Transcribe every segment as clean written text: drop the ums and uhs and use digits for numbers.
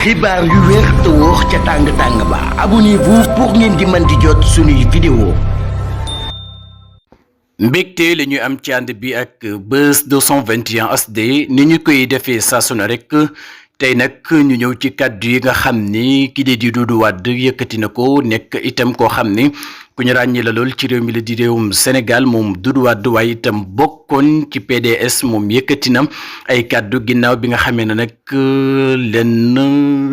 xibaar yu wér te wóor ca tàng ba abonnez-vous pour ngeen di mën di jot suñuy vidéo. mbégte la ñuy am ci ànd bi ak Buzz 221 HD ni ñu koy defee saa su ne rek tey nag ñu ñëw ci kàddu yi nga xam ni ki di Doudou Wade yëkkati na ko nekk itam koo xam ni ku ñu ràññee la lool ci réew mi la di réewum Sénégal moom Doudou Wade waaye itam bokkoon ci PDS moom yëkkati na ay kàddu ginnaaw bi nga xamee ne nag lenn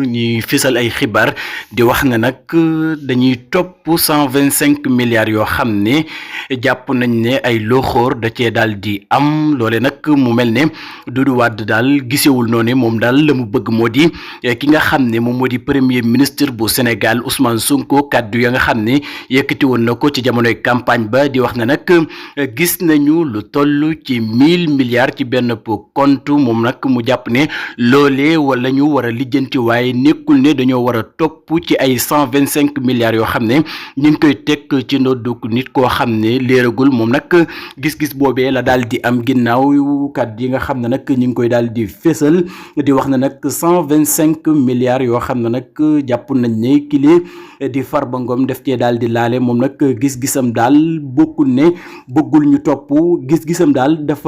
ñuy fisal ay xibaar di wax ne nag dañuy topp 125 milliards yoo xam ne jàpp nañ ne ay loxoor da cee daal di am loole nag mu mel ne Doudou Wade daal gisewul noonu moom daal la mu bëgg moo di ki nga xam ne moom moo di premier ministre bu Sénégal Ousmane Sonko kàddu ya nga xam ne yëkkati woon na ko ci jamonoy campagne ba di wax ne nag gis nañu lu toll ci 1000 milliards ci benn compte moom nag mu jàpp ne loolee wala ñu war a lijjanti waaye nekkul ne dañoo war a topp ci ay 125 milliards yoo xam ne ñu ngi koy teg ci ndoddug nit koo xam ne léeragul moom nag gis-gis boobee la daal di am ginnaaw kàddu yi nga xam ne nag ñu ngi koy daal di fésal di wax ne nag 125 milliards yoo xam ne nag jàpp nañ ne kile di Farba Ngom def cee daal di laale moom nag gis-gisam daal bokkul ne bëggul ñu topp gis-gisam daal daf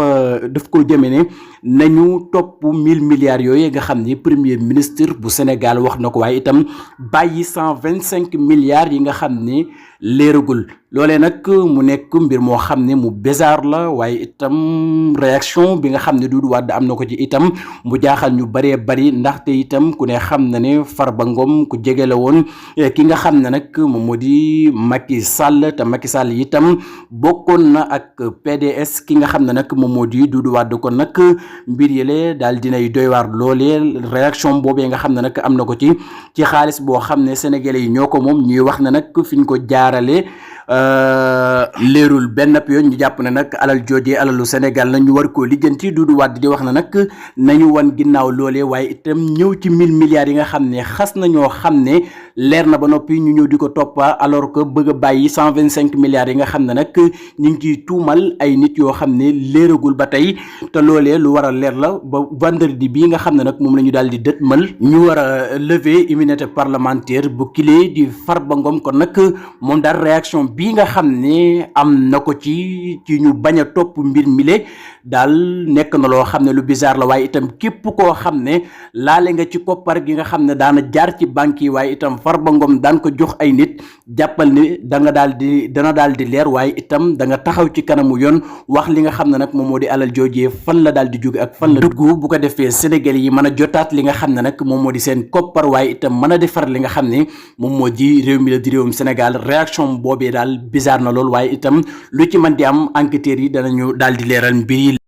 ko jëme ne nañu topp 1000 milliards yooyu nga xam ni premier ministre bu Sénégal wax na ko waaye itam bàyyi 125 milliards yi nga xam ni léeragul loolee nag mu nekk mbir moo xam ne mu bizarre la waaye itam réaction bi nga xam ne Doudou Wade am na ko ci itam mu jaaxal ñu bëree bëri ndaxte itam ku ne xam na ne Farba Ngom ku jege la woon ki nga xam ne nag moom moo di Macky Sall te Macky Sall itam bokkoon na ak PDS ki nga xam ne nag moom moo di Doudou Wade kon nag mbir yële daal dinay doy waar loolee réaction boobee nga xam ne nag am na ko ci xaalis boo xam ne sénégalais yi ñoo ko moom ñuy wax ne nag fi ñu ko jaarale leerul benn yoon ñu jàpp ne nag alal joojee alalu Sénégal la ñu war koo lijjanti Doudou Wade di wax na nag nañu wan ginnaaw loolee waaye itam ñëw ci 1000 milliards yi nga xam ne xas na ñoo xam ne leer na ba noppi ñu ñëw di ko toppa alors que bëgg a bàyyi 125 milliards yi nga xam ne nag ñu ngi ciy tuumal ay nit yoo xam ne léeragul ba tey te loolee lu war a leer la ba vendredi bii nga xam ne nag moom la ñu daal di dëtmal ñu war a lever immunité parlementaire bu kile di Farba Ngom kon nag moom daal réaction bii nga xam ne am na ko ci ñu bañ a topp mbir mile daal nekk na loo xam ne lu bizarre la waaye itam képp koo xam ne laale nga ci koppar gi nga xam ne daana jaar ci banque yi waaye itam Farba Ngom daan ko jox ay nit jàppal ni dana daal di leer waaye itam da nga taxaw ci kanamu yoon wax li nga xam ne nag moom moo di alal joojee fan la daal di jóge ak fan la dugg bu ko defee Sénégal yi mën a jotaat li nga xam ne nag moom moo di seen koppar waaye itam mën a defar li nga xam ne moom moo di réew mi la di réewum Sénégal réaction boobee daal bizarre na lool waaye itam lu ci mën di am enquêteurs yi danañu daal di leeral mbir yi